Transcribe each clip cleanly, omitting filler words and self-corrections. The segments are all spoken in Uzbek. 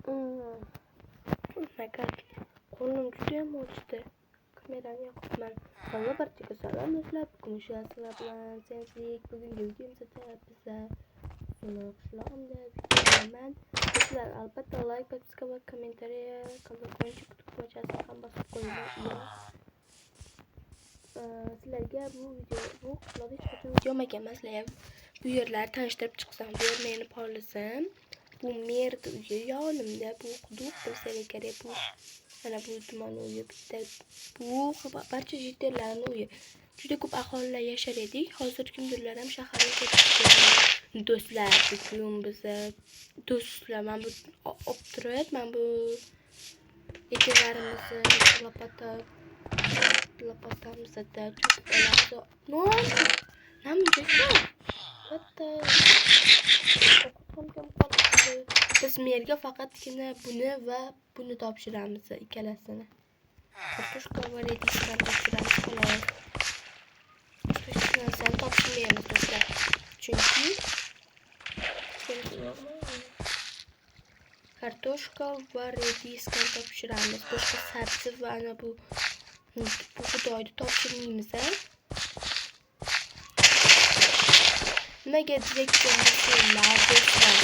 Oh my God. Qo'lim judayam ochdi. Kamerani yoqibman. Hamma barchaga salom do'stlar. Bugun sizlar bilan Senslik. Bugungi videomizda biza buni qishlog'imda videoman. Do'stlar, albatta like, подписка va kommentariya, колокольчик tugmachasini ham bosib qo'yinglar. Sizlarga bu video, bu qishloqda hech qachon video olmaganman. Sizlarga bu yerlarni tanishtirib chiqsam, bu yer meni polizim. Bu merni uyi yonimda, bu quduq bilsanglar kerak, bu mana bu tuman uyi bitta, bu barcha житель larni uyi. Juda ko'p aholilar yashar edik. Hozir kimdirlar ham shaharga ketib ketdi. Do'stlar, bugun biza do'stlar, mana bu olib turib, mana bu ekinlarimizni лопата лопата mizda cho'kib olamiz. Non! Namuncha What the? Ovqat ham kam qolibdi. Biz merga faqatgina buni va buni topshiramiz, ikkalasini. Kartoshka va rediskani topshiramiz, xolos. Hech narsani topshirmaymiz, do'stlar. Chunki yo'qmi? Kartoshka va rediskani topshiramiz. Boshqa sabzi va ana bu bug'doyni topshirmaymiz, a? Nimaga deyotgan bo'lsanglar, do'stlar.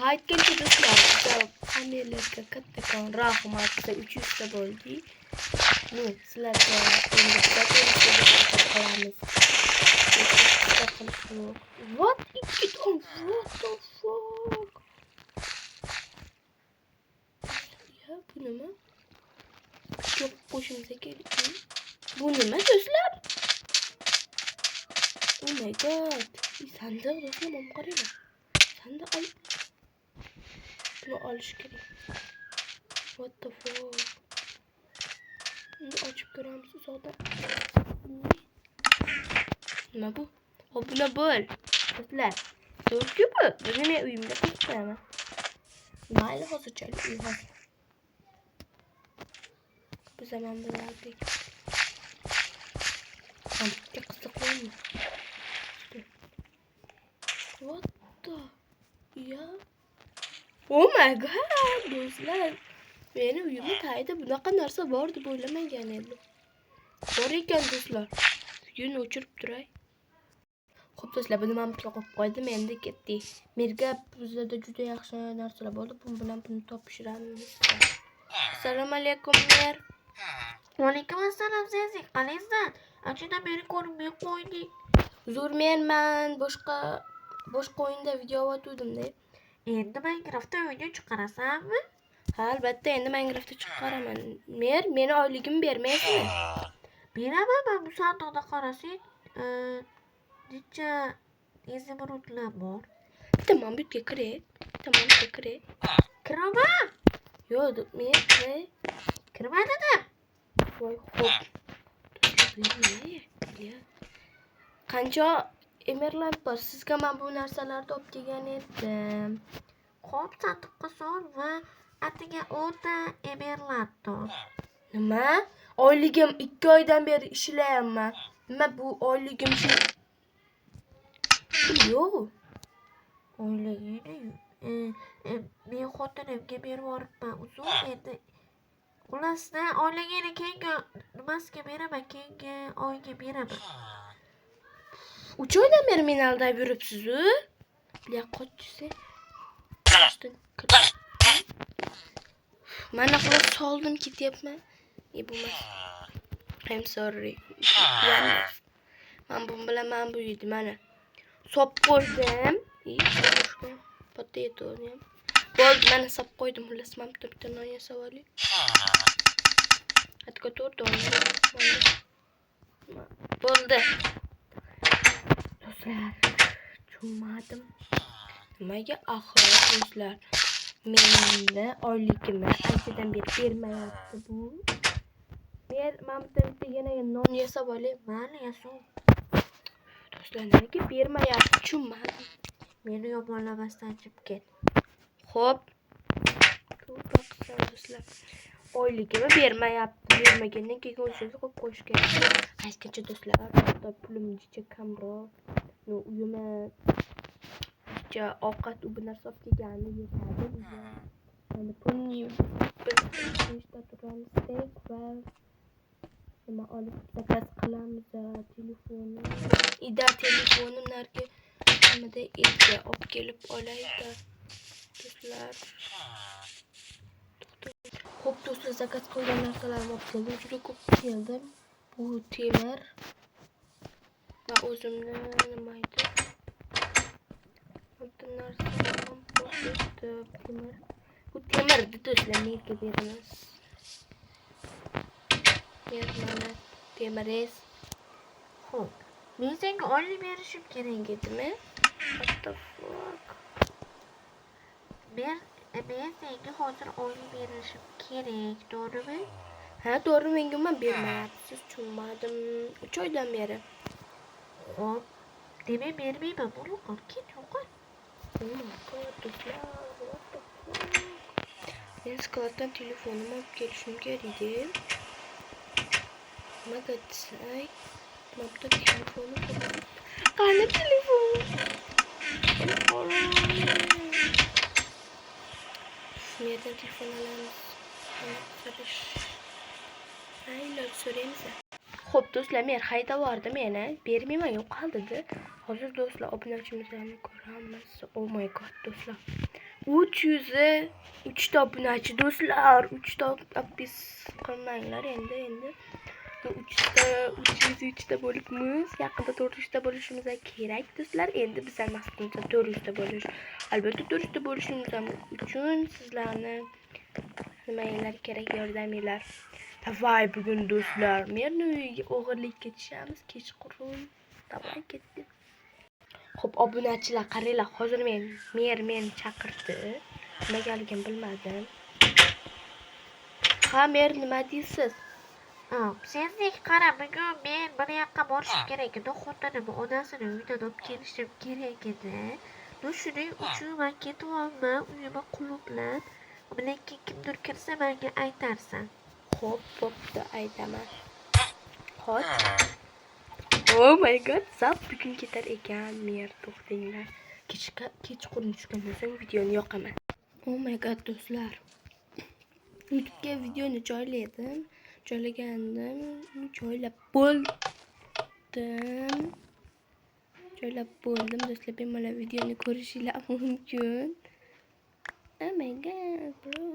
Aytgancha do'stlar, biza hammalarga kattakon rahmat. Biza 300 ta bo'ldik. Ну, sizlarga endi biza qilamiz. Qilish yo'q. What? Ikki ton. What the fuck? Ya, bu nima? Yo'q, qo'shimsa kerak. Bu nima, do'stlar? Oh my God. Sandiq, do'stlar, mana qaranglar. Sandiq, ay. Buni olish kerak. What the fuck? Endi ochib ko'ramiz uzoqdan. Nima bu? Hop, buni bo'l. Do'stlar, zo'r-ku bu. Buni men uyimda qo'yib qo'yaman. Mayli, hozirchalik uy hozir. Biz ham bilardik. Bitta qiziqmi? What the? Ya. Oh my God, do'stlar. Meni uyimni tagida bunaqa narsa bor deb o'ylamagan edim. Bor ekan, do'stlar. Videoni o'chirib turay. Xo'p, do'stlar, buni men bitta qo'yib qo'ydim, endi ketdik. Merga bizda juda yaxshi narsalar bo'ldi. Bu bilan buni topshiramiz. Assalomu alaykum, mer. Alaykum assalom, Zenzi. Qalaysan? Anchadan beri ko'rinmay qo'ydik. Zo'r, men boshqa boshqa o'yinda video otuvdim-da. Endi Minecraftda video chiqarasanmi? Ha, albatta, endi Minecraftda chiqaraman. Mer, meni oyligimni bermaysizmi? Beraman, men bu sandiqda qarasang, necha izumrudlar bor. Bitta mana bu yerga kiray. Bitta mana bu yerga kiray. Kiraman. Yo'q, men kiray. Kirma dedim. Voy, xo'p. Bu nima? Бля. Qancha emerald bor? Sizga men bu narsalarni olib kelgan edim. Xo'p, sandiqqa sol va atiga 10 ta emerald top. Nima? Oyligim 2 oydan beri ishlayapman. Nima bu oyligim shu? Pul yo'q. Oyligingni men xotinimga berib yuboribman. Uzun endi. Xullas, oyligingni keyingi nimasiga beraman, keyingi oyga beraman. 3 oydan beri meni aldab yuribsiz-u. Бля, qochsa. Mana xullas soldim, ketyapman. E, bu emas. I'm sorry. Man bu bilan mana bu yedi mana. Sop qo'ydim. E, potato ham. Bo'ldi, mana sop qo'ydim. Xullas, mana bitta bitta non yasab olay. Hatto to'rt dona. Bo'ldi. Do'stlar, tushunmadim. Nimaga axir, do'stlar? Meni oyligimni anchadan beri bermayapti bu. Ber, mana bitta bitta yana non yasab olay. Mayli, yasa. Do'stlar, nimaga bermayapti? Tushunmadim. Meni yomonlamasdan chiqib ket. Xo'p. Tavba qilsam, do'stlar. Oyligimni bermayapti. Bermagandan keyin o'shaga qo'yib qo'yish kerak. Aytgancha, do'stlar, hatto pulim jicha kamroq. Ну, uyimga jicha ovqat u bu narsa olib kelgani yetadi. Mana Biz nechta turamiz steak va nima olib zakaz qilamiz telefonim. Ida telefonim narigi nimada edi, olib kelib olayda do'stlar. Xo'p do'stlar, zakaz qilgan narsalarimni olib keldim. Juda ko'p keldi. Bu temir va o'zimni nima edi? Bitta narsa ham bor edi, temir. Bu temirni do'stlar menga beramiz. Ber mana temiringiz. Xo'p, men senga oylik berishim kerak. Edimi? What the fuck? Men senga hozir oylik berishim kerak, to'g'rimi? Ha, to'g'ri, menga umuman bermayapsiz, tushunmadim. 3 oydan beri. Xo'p, demak bermayman, bo'l qol, ket, yo'qol. Oh my god, do'stlar, what the fuck? Men skladdan telefonimni olib kelishim kerak edi. Nimaga desak, mana bu telefonim. Qani telefonim? Voy. Nerdan telefon olamiz? So'rash. Mayli, so'raymiz. Xo'p, do'stlar, men haydavordi meni. Bermayman, yo'qol dedi. Hozir do'stlar, obunachimizni ko'ramiz. Oh my god, do'stlar. 303 ta obunachi do'stlar, 3 ta подпис qilmanglar endi. 3ta 303 ta bo'libmiz. Yaqinda 400 ta bo'lishimiz kerak do'stlar. Endi bizning maqsadimiz 400 ta bo'lish. Albatta 400 ta bo'lishimiz uchun sizlarni nimalar kerak, yordaminglar. Давай bugun do'stlar, merni uyiga o'g'irlikka tushamiz kechqurun. Давай ketdik. Xo'p, obunachilar, qaranglar, hozir men mer meni chaqirdi. Nimagaligini bilmadim. Ha, mer, nima deysiz? Sezdik, qara, bugun men bir yoqqa borishim kerak edi. Xotinimni onasini uyidan olib kelishim kerak edi. Ну, shuning uchun men ketyapman uyima qulflab. Lekin kimdir kirsa menga aytarsan. Xo'p, bo'pti, aytaman. Xo'p. Oh my god, zap bugun ketar ekan, mer, to'xtanglar. Kechqa kechqurun tushgandan so'ng videoni yoqaman. Oh my god, do'stlar. YouTube'ga videoni joyladim. Joylagandim, joylab bo'ldim. Joylab bo'ldim do'stlar, bemalol videoni ko'rishinglar mumkin. Oh my god, bro.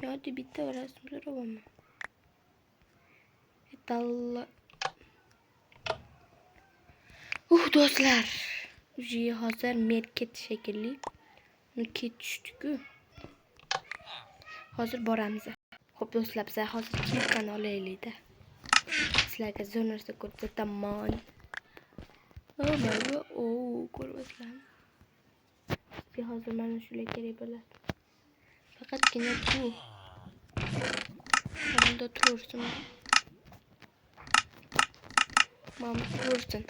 Yoki bitta rasm so'rayapman. Dalla. Do'stlar. Уже hozir mer ketdi shekilli. Ketishdi-ku. Hozir boramiz. Xo'p do'stlar, biz hozir kilkani olaylik-da. Sizlarga zo'r narsa ko'rsataman. Oh my god, oh, ko'ryapsizlarmi? Bizga hozir mana shular kerak bo'ladi. Faqatgina bu. Bunda tursin. Mana bu tursin.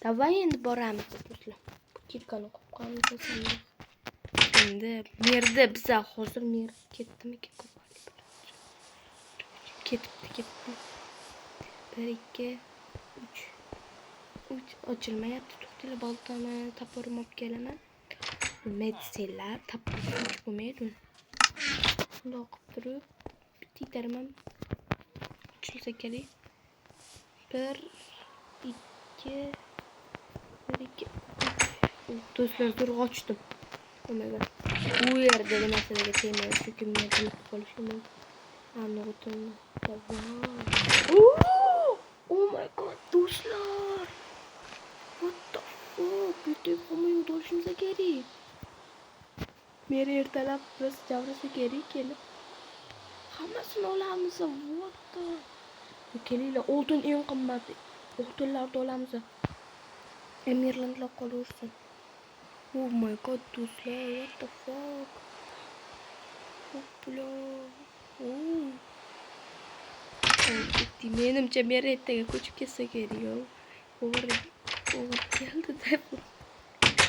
Давай endi boramiz do'stlar. Bu kilkani qo'yib qo'yamiz sandiq. Endi merda biza hozir mer ketdimikin ko'p. Ketibdi, ketibdi. 1 2 3 3 ochilmayapti. To'xtanglar, boltani, toporimni olib kelaman. Nima desanglar, topor shuncha bo'lmaydi uni. Bundoq qilib turib, bitta itarim ham ochilsa kerak. 1 2 1 2 3. Do'stlar, zo'rg'a ochdim. Oh my god. Bu yerdagi narsalarga tegmaydi, chunki men bilib qolishim mumkin. Aniq o'tinni. Oh my god, do'stlar. What the fuck? Bu yerda hamma yoqda olishimiz kerak. Meri ertalab biz javrasa kerak kelib. Hammasini olamiz. What the? Kelinglar, oltin eng qimmat. Oltinlarni olamiz. Emirlandlar qolaversin. Oh my god, do'stlar, what the fuck? Oh, бля. Oh. Ketdi. Menimcha mer ertaga ko'chib ketsa kerak. O'g'ri o'g'ri keldi deb.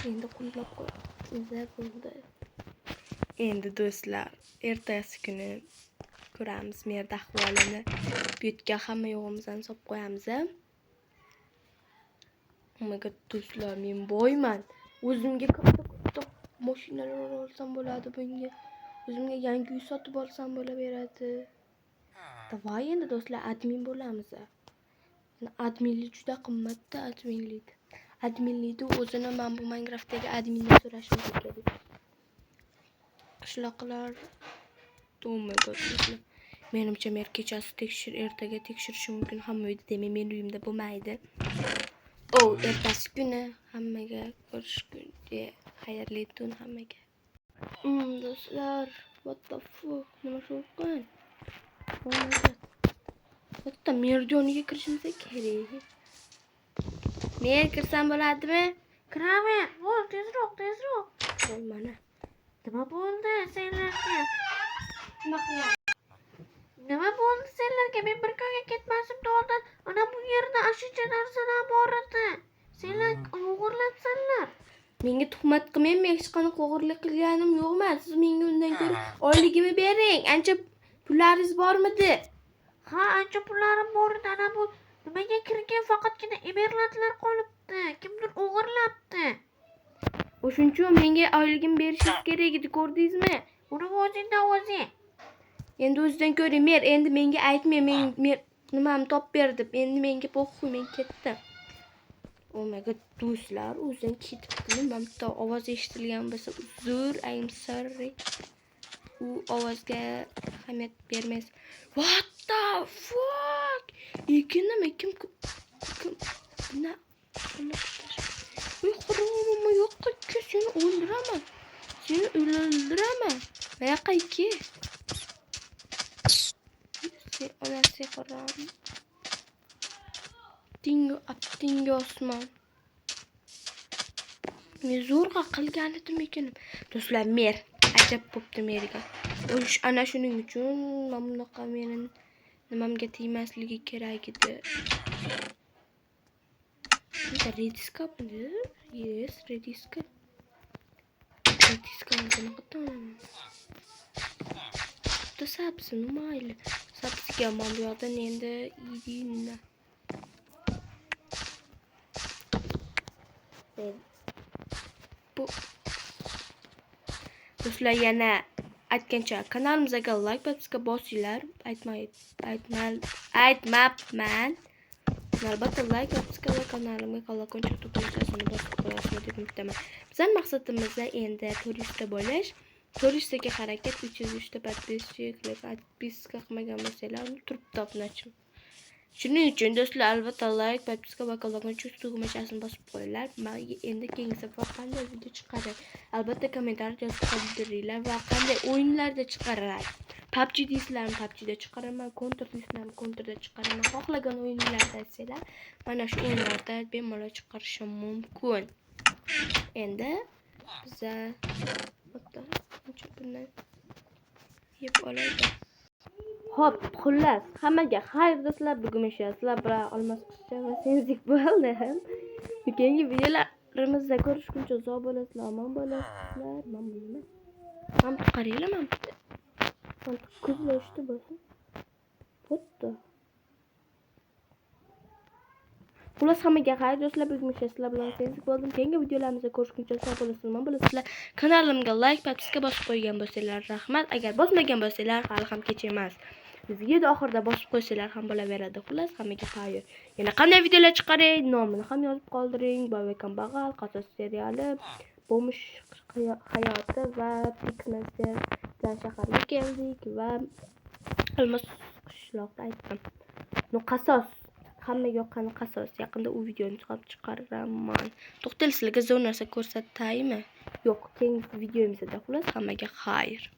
Endi qulflab qo'yamiz bo'ldi. Endi do'stlar, ertasi kuni ko'ramiz merda ahvolini. Bu yerga hamma yo'g'imizni solib qo'yamiz. Oh my god, do'stlar, men boyman. O'zimga katta katta Mashinalar olsam bo'ladi bunga. O'zimga yangi uy sotib olsam bo'laveradi. Давай endi do'stlar admin bo'lamiz. Endi adminlik juda qimmatda adminlik. Adminlikni o'zini men bu Minecraftdagi admindan so'rashim kerak. Qishloqlar. Oh my god, do'stlar. Menimcha men kechasi ertaga tekshirishim mumkin hamma uyda, demak meni uyimda bo'lmaydi. Oh, ertasi kuni hammaga ko'rishguncha xayrli tun hammaga. Do'stlar, what the fuck? Nima shovqin? Oh my god. Bitta merdoniga kirishimiz kerak. Men kirsam bo'ladimi? Kiraver, bo'l, tezroq, tezroq. Voy mana. Nima bo'ldi senlarga? Nima qilyapsiz? Nima bo'ldi senlarga? Men bir kunga ketmasimdan oldin ana bu yerda ashuncha narsalar bor edi. Senlar o'g'irlabsanlar. Menga tuhmat qilmang, men hech qanaqa o'g'irlik qilganim yo'qman. Siz menga undan ko'ra oyligimni bering. Ancha pullaringiz bormidi? Ha, ancha pullarim bor edi. Ana bu nimaga kirgan faqatgina emeraldlar qolibdi. Kimdir o'g'irlabdi. O'shuning uchun menga oyligimni berishingiz kerak edi, ko'rdingizmi? Uni o'zingdan o'zing. Endi o'zidan ko'ring, mer, endi menga aytmang, men nimamni topib ber deb. Endi menga похуй, men ketdim. Oh my god, do'stlar, o'zidan ketibdi. Mana bitta ovoz eshitilgan bo'lsa, uzr, I'm sorry. U ovozga ahamiyat bermaysiz. What the fuck? Ekin nima? Kim kim nima? Uy, haromim yo'qqa seni o'ldiraman. Seni o'ldiraman. Buyoqqa ikki. Sen onasi harom. Tingo, tingo osmon. Men zo'rg'a qilgan edim ekan. Do'stlar, mer ajab bo'pti merga. O'sh ana shuning uchun mana bunaqa meni nimamga tegmasligi kerak edi. Bitta rediska buni? Yes, rediska. Rediskani qanaqa olaman? Bitta sabzi, mayli. Sabziga mana bu yoqdan endi yeydi. Bu do'stlar yana aytgancha kanalimizga like подписка bosinglar. Aytmabman. Albatta like подписка va kanalimga kolokончик tugmasini bosib qo'yasizlar deb umiddaman. Bizning maqsadimiz endi 400 ta bo'lish. 400 taga harakat 303 ta подписчик, подписка qilmagan bo'lsanglar, turibdi obunachim. Shuning uchun do'stlar albatta like, подписка va kolokончик tugmasini bosib qo'yinglar. Men endi keyingi safar qanday video chiqaray? Albatta kommentariy yozib qoldiringlar va qanday o'yinlarda chiqaray? PUBG deysizlarmi, PUBGda chiqaraman, Counter deysizlarmi, Counterda chiqaraman. Xohlagan o'yinlarda aytsanglar, mana shu o'yinlarda bemalol chiqarishim mumkin. Endi biza bitta bundan yeb olaylik. Xo'p, xullas, hammaga xayr do'stlar. Bugun sizlar bilan Olmos qizcha va Senzik bo'ldi. Keyingi videolarimizda ko'rishguncha sog' bo'lasizlar, omon bo'lasizlar. Mana bu nima? Mana bu qaranglar, mana bu. Mana ko'zlashdi bo'lsin. Bo'pti. Xullas, hammaga xayr do'stlar. Bugun sizlar bilan Senzik bo'ldim. Keyingi videolarimizda ko'rishguncha sog' bo'lasizlar, omon bo'lasizlar. Kanalimga like, podpiska bosib qo'ygan bo'lsanglar, rahmat. Agar bosmagan bo'lsanglar, hali ham kech emas. Video oxirida bosib qo'ysanglar ham bo'laveradi. Xullas, hammaga xayr. Yana qanday videolar chiqaray, nomini ham yozib qoldiring. Boy va kambag'al, qasos seriali, Bo'mish hayoti va Pixmaster bilan shaharga keldik va Olmos qishloqda aytdim. No qasos, hammaga yoqqan qasos. Yaqinda u videoni chiqaraman. To'xtal, sizlarga zo'r narsa ko'rsataymi? Yo'q, keyingi videomizda. Xullas, hammaga xayr.